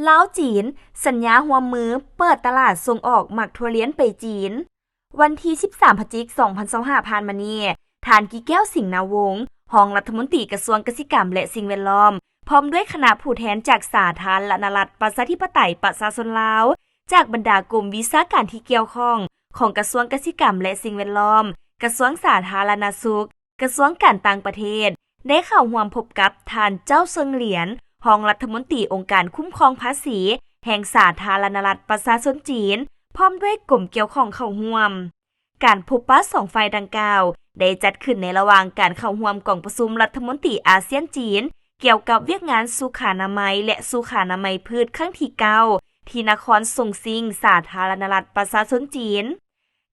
ລາວ-ຈີນ ສັນຍາຮ່ວມມື ເປີດຕະຫຼາດສົ່ງອອກໝາກຖົ່ວລຽນໄປຈີນ. ວັນທີສິບສາມ ພະຈິກ ສອງພັນຊາວຫ້າ ຜ່ານມານີ້, ທ່ານ ກິແກ້ວ ສິງນາວົງ ຮອງລັດຖະມົນຕີກະຊວງກະສິກຳ ແລະ ສິ່ງແວດລ້ອມ ພ້ອມດ້ວຍຄະນະຜູ້ແທນຈາກສາທາລະນະລັດ ປະຊາທິປະໄຕ ປະຊາຊົນລາວ, ຈາກບັນດາກົມວິຊາການທີ່ກ່ຽວຂ້ອງຂອງກະຊວງກະສິກຳ ແລະ ສິ່ງແວດລ້ອມ, ກະຊວງສາທາລະນະສຸກ, ກະຊວງການຕ່າງປະເທດ ໄດ້ເຂົ້າຮ່ວມພົບກັບທ່ານ ເຈົ້າເຊິ່ງຫຼຽນ ຮອງລັດຖະມົນຕີອົງການຄຸ້ມຄອງພາສີແຫ່ງສາທາລະນະລັດປະຊາຊົນຈີນ ພ້ອມດ້ວຍກົມກ່ຽວຂ້ອງເຂົ້າຮ່ວມ. ການພົບປະສອງຝ່າຍດັ່ງກ່າວ ໄດ້ຈັດຂຶ້ນໃນລະຫວ່າງການເຂົ້າຮ່ວມກອງປະຊຸມລັດຖະມົນຕີອາຊຽນ-ຈີນ ກ່ຽວກັບວຽກງານສຸຂານາໄມ ແລະ ສຸຂານາໄມພືດ ຄັ້ງທີເກົ້າ ທີ່ນະຄອນຊົງຊິງ ສາທາລະນະລັດປະຊາຊົນຈີນ.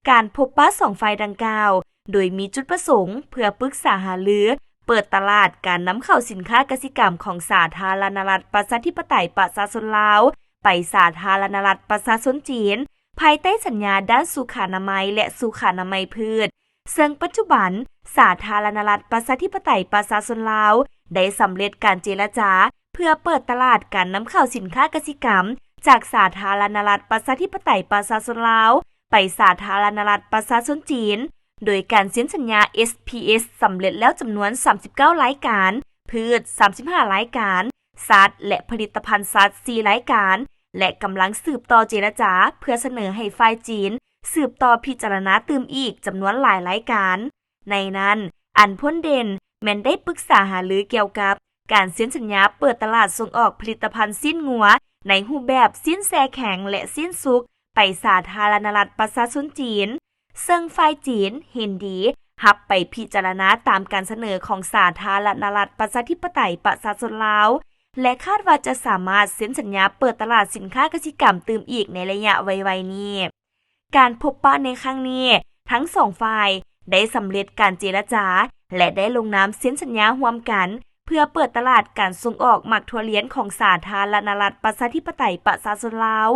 ການພົບປະສອງຝ່າຍດັ່ງກ່າວ ໂດຍມີຈຸດປະສົງເພື່ອປຶກສາຫາລື ເປີດຕະຫຼາດການນຳເຂົ້າສິນຄ້າກະສິກຳຂອງສາທາລະນະລັດປະຊາທິປະໄຕປະຊາຊົນລາວ ໄປສາທາລະນະລັດປະຊາຊົນຈີນ ພາຍໃຕ້ສັນຍາດ້ານສຸຂານາໄມ ແລະ ສຸຂານາໄມພືດ ເຊິ່ງປັດຈຸບັນ ສາທາລະນະລັດປະຊາທິປະໄຕປະຊາຊົນລາວ ໄດ້ສຳເລັດການເຈລະຈາ ເພື່ອເປີດຕະຫຼາດການນຳເຂົ້າສິນຄ້າກະສິກຳ ຈາກສາທາລະນະລັດປະຊາທິປະໄຕປະຊາຊົນລາວ ໄປສາທາລະນະລັດປະຊາຊົນຈີນ ໂດຍການເຊັນສັນຍາ ເອສພີເອສ ສຳເລັດແລ້ວຈຳນວນສາມສິບເກົ້າລາຍການ, ພືດສາມສິບຫ້າລາຍການ, ສັດ ແລະ ຜະລິດຕະພັນສັດສີ່ລາຍການ ແລະ ກຳລັງສືບຕໍ່ເຈລະຈາເພື່ອສະເໜີໃຫ້ຝ່າຍຈີນສືບຕໍ່ພິຈາລະນາຕື່ມອີກຈຳນວນຫຼາຍລາຍການ. ໃນນັ້ນ ອັນພົ້ນເດັ່ນແມ່ນໄດ້ປຶກສາຫາລືກ່ຽວກັບການເຊັນສັນຍາເປີດຕະຫຼາດສົ່ງອອກຜະລິດຕະພັນຊີ້ນງົວ ໃນຮູບແບບຊີ້ນແຊ່ແຂງ ແລະ ຊີ້ນສຸກ ໄປສາທາລະນະລັດປະຊາຊົນຈີນ ເຊິ່ງຝ່າຍຈີນເຫັນດີຮັບໄປພິຈາລະນາຕາມການສະເໜີຂອງສາທາລະນະລັດປະຊາທິປະໄຕປະຊາຊົນລາວ ແລະ ຄາດວ່າຈະສາມາດເຊັນສັນຍາເປີດຕະຫຼາດສິນຄ້າກະສິກຳຕື່ມອີກໃນໄລຍະໄວໆນີ້. ການພົບປະໃນຄັ້ງນີ້ ທັງສອງຝ່າຍໄດ້ສຳເລັດການເຈລະຈາ ແລະ ໄດ້ລົງນາມເຊັນສັນຍາຮ່ວມກັນ ເພື່ອເປີດຕະຫຼາດການສົ່ງອອກໝາກຖົ່ວລຽນຂອງສາທາລະນະລັດປະຊາທິປະໄຕປະຊາຊົນລາວ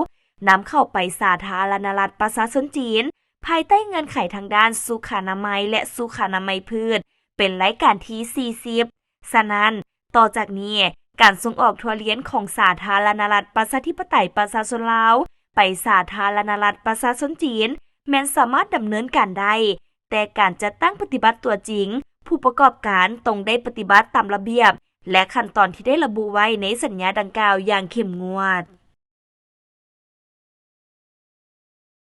ນຳເຂົ້າໄປສາທາລະນະລັດປະຊາຊົນຈີນ ພາຍໃຕ້ເງື່ອນໄຂທາງດ້ານສຸຂານາໄມ ແລະ ສຸຂານາໄມພືດ ເປັນລາຍການທີສີ່ສິບ. ສະນັ້ນ, ຕໍ່ຈາກນີ້, ການສົ່ງອອກຖົ່ວລຽນຂອງສາທາລະນະລັດປະຊາທິປະໄຕປະຊາຊົນລາວ ໄປສາທາລະນະລັດປະຊາຊົນຈີນ ແມ່ນສາມາດດຳເນີນການໄດ້, ແຕ່ການຈັດຕັ້ງປະຕິບັດຕົວຈິງ, ຜູ້ປະກອບການຕ້ອງໄດ້ປະຕິບັດຕາມລະບຽບ ແລະ ຂັ້ນຕອນທີ່ໄດ້ລະບຸໄວ້ໃນສັນຍາດັ່ງກ່າວຢ່າງເຂັ້ມງວດ.